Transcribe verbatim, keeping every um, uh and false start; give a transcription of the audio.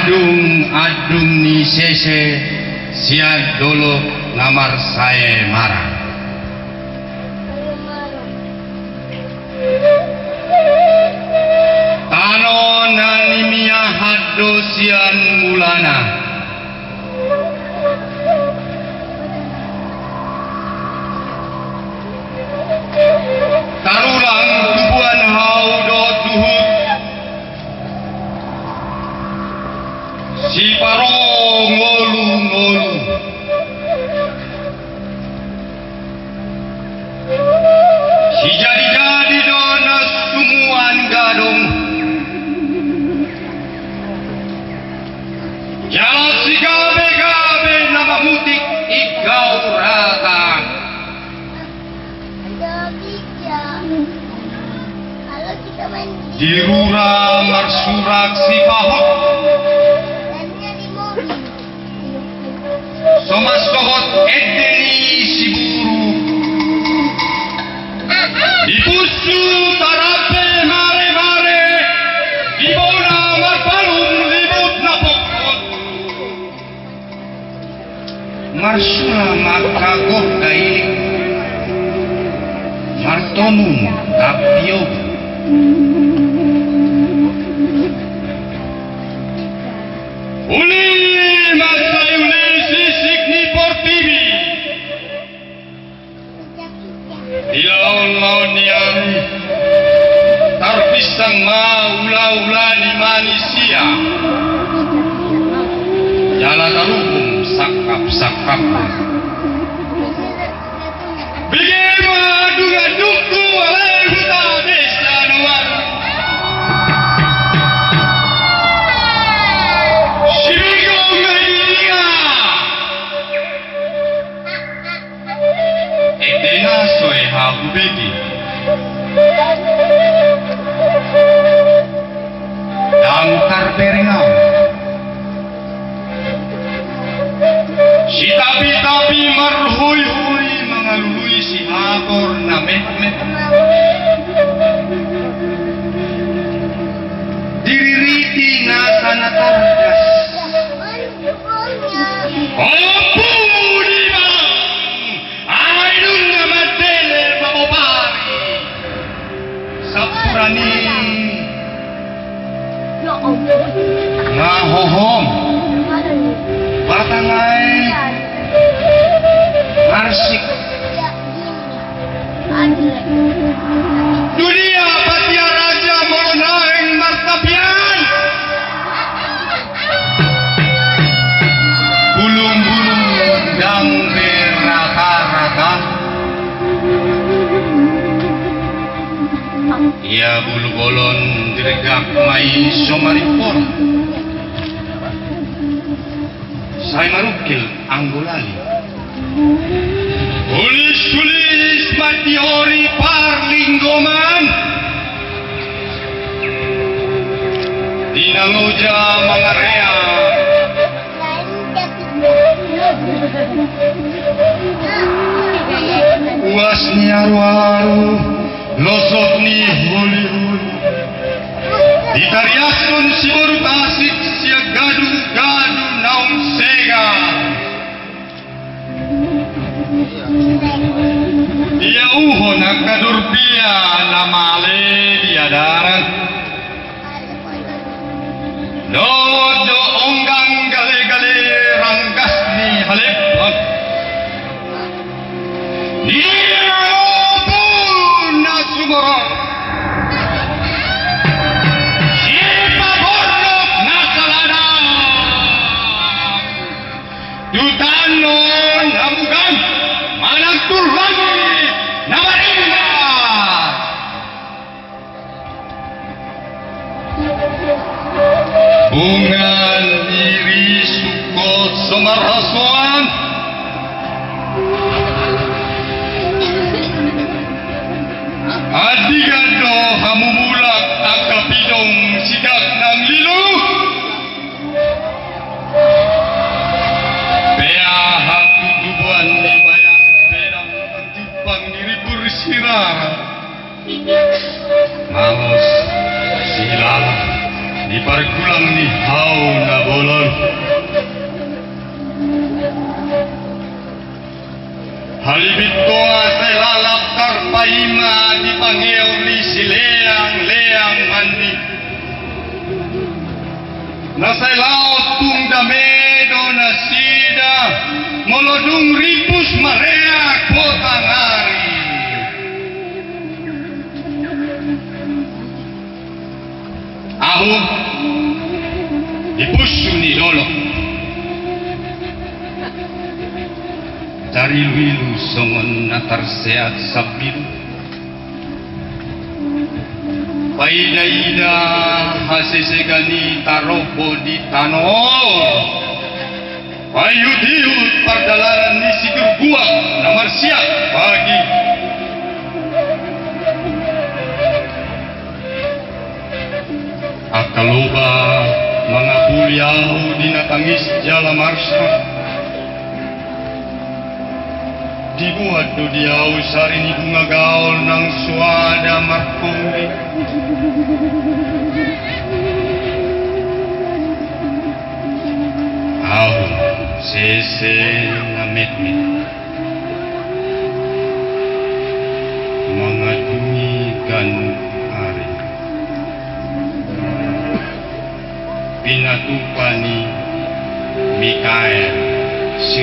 Dung andung ni sese sian dolok na marsae marang. Tano na nimiahan do sian mulana. Tarulang tubuan hau dohot duhut. Siparongolungolu. Sijadijadi do na sumuan gadong. Jala sigabegabe na mamutik ingkau rata. Di rura marsurak sipahot. Somas sohot ende ni siburu. Di punsu tarambe maremare. Di bona marpalum ribut na pokpok. Marsula mangkagok dailik. Martomun tapiok. Uli ma sai uli sisik ni portibi. Di laon-laon ni ari. Tarpisang ma ula-ula ni manisia. Jala taruhum sangkap-sangkap. Bege ma dung-dungku alai huta desa na baru. Sibege ma i. Ende na so hea hubege. Ndang tarbereng ahu. Sitapi-tapi marhoi-hoi mangalului sihabor na metmet. Diririti nasa na tardas. Ompu di bang. Ai dung na mandele mamopari. Sampurna i. Nga hohom. Batang ai. Arsik. Dunia patia raja molo naeng martapian. Bulung-bulung ndang be rata-rata. Ia bulu bolon diregak ma i so marimpor. Sai marungkil anggo lali. Ulis-ulis ma di hori parlinggoman. Di na loja mangarea. Uas ni aru-aru, losok ni holi-holi. Ditariashon siboru Tasik sian gadu-gadu naung sega. Ia uhon angka durbia na male di adaran. Dohot do onggang gale-gale ranggas ni halep. Ia ompun na sumorop. Sipaborok na saladang. Tu tano na mugang manang tu langit na maringas. Bongan iri sungkot so marhasoan. Andigan do hamu mulak angka pidong sidak nang lilu. Pea hatutubuan ni bayang pedang jumpang ni ribur sirara. Mangos sihilala ni Di pargulang ni hau na bolon. Halibit toa sai lalap tarpaima di pangeor ni sileang-leang mandi. Na sai laho tung dame do nasida, molo dung ripus mareak hotang ari. Ahu di pusu ni dolok. Tarilu-ilu songon na tarseat sambil. Paida-ida hasesegan i tarombo di tano. Paihut-ihut pardalanan ni sigur buak na marsiak bagi. Angka loba mangapuli ahu di na tangis jala marsak. Dibuat do di ahu sari ni bunga gaol nang suada marpongge. Ahu sese na metmet mangadungi ganup ari. Pinatupa ni Mikael si